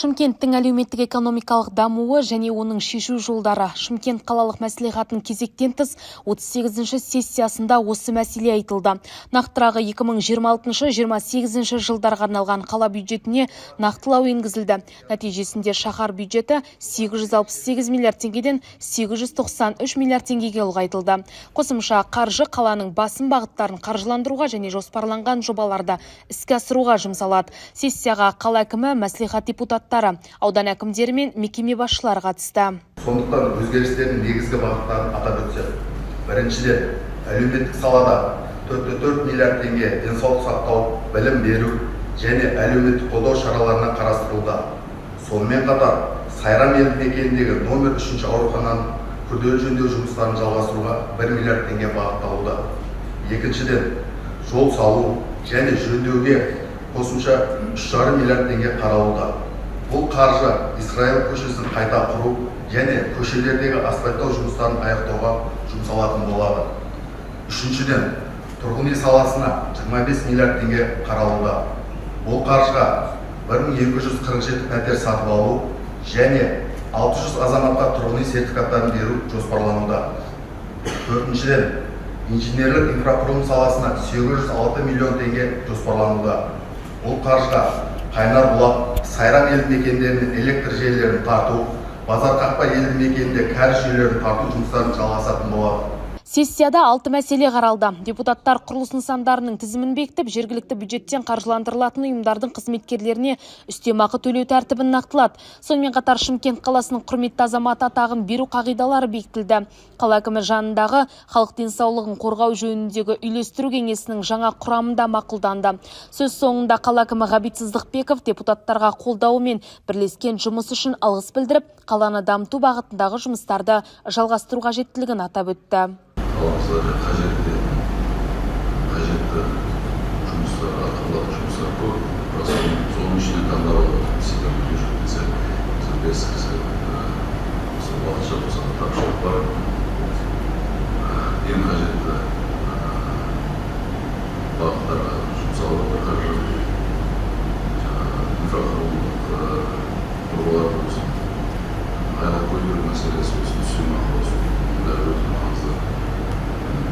Шымкенттің әлеуметтік экономикалық дамуы және оның шешу жолдары. Шымкент қалалық мәслихатының кезектен тыс 38-ші сессиясында осы мәселе айтылды. Нақтырағы, 2026-28 жылдарға арналған қала бюджетіне нақтылау енгізілді. Нәтижесінде шаһар бюджеті 868 миллиард теңгеден 893 миллиард теңгеге ұлғайтылды. Қосымша қаржы қаланың басым бағыттарын қаржыландыруға және жоспарланған жобаларды іске асыруға жұмсалады. Сессияға қала әкімі, мәслихат депутаттары, аудан әкімдері мен мекеме басшылары қатысты. Сондықтан өзгерістердің негізгі бағыттарын атап өтсек, біріншіден, әлеуметтік салада 4,4 миллиард теңге денсаулық сақтау, білім беру және әлеуметтік қолдау шараларына қарастырылуда. Сонымен қатар Сайрам елді мекеніндегі номер үшінші аурухананың күрделі жөндеу жұмыстарын жалғастыруға 1 миллиард теңге бағытталуда. Екіншіден, жол салу және жөндеуге қосымша 3,5 миллиард теңге қаралуда. Бұл қаржы Израиль көшесін қайта құру және көшелердегі асфальттау жұмыстарын аяқтауға жұмсалатын болады. Үшіншіден, тұрғын үй саласына 25 миллиард теңге қаралуда. Бұл қаржыға 1247 пәтер сатып алу және 600 азаматқа тұрғын үй сертификаттарын беру жоспарлануда. Төртіншіден, инженерлік инфрақұрылым саласына 806 миллион теңге жоспарлануда. Бұл қаржыға Қайнарбұлақ, Сайрам елді мекендеріне электр желілерін тарту, Базарқақпа елді мекенінде кәріз жүйелерін тарту жұмыстарын жалғасатын болады. Сессияда алты мәселе қаралды. Депутаттар құрылыс нысандарының тізімін бекітіп, жергілікті бюджеттен қаржыландырылатын ұйымдардың қызметкерлеріне үстемақы төлеу тәртібін нақтылады. Сонымен қатар Шымкент қаласының құрметті азаматы атағын беру қағидалары бекітілді. Қала әкімі жанындағы халық денсаулығын қорғау жөніндегі үйлестіру кеңесінің жаңа құрамы да мақұлданды. Сөз соңында қала әкімі Ғабит Сыздықбеков депутаттарға қолдауы мен бірлескен жұмыс үшін алғыс білдіріп, қаланы дамыту бағытындағы жұмыстарды жалғастыру қажеттілігін атап өтті. Қаламызда қажетті жұмыстар, атқарылатын жұмыстар көп, бірақ соның ішінен таңдап алып сіздер бюджет десе, сіз білесіз, осы уақытша болса да тапшылық бар. Ең қажетті бағыттарға жұмсалып жатыр қаржы, жаңағы инфрақұрылымдық жобалар болсын, айлық көтеру мәселесі болсын, үстемақы болсын, оның бәрі өте маңызды,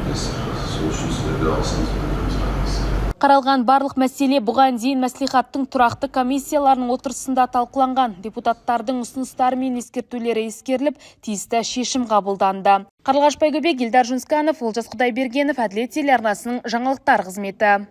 білесіздер. Сол үшін сіздерге алғысымызды білдіреміз, рахмет сіздерге. Қаралған барлық мәселе бұған дейін мәслихаттың тұрақты комиссияларының отырысында талқыланған. Депутаттардың ұсыныстары мен ескертулері ескеріліп, тиісті шешім қабылданды. Қарлығаш Байгөбек, Елдар Жүнісқанов, Олжас Құдайбергенов, Әділет телеарнасының жаңалықтар қызметі.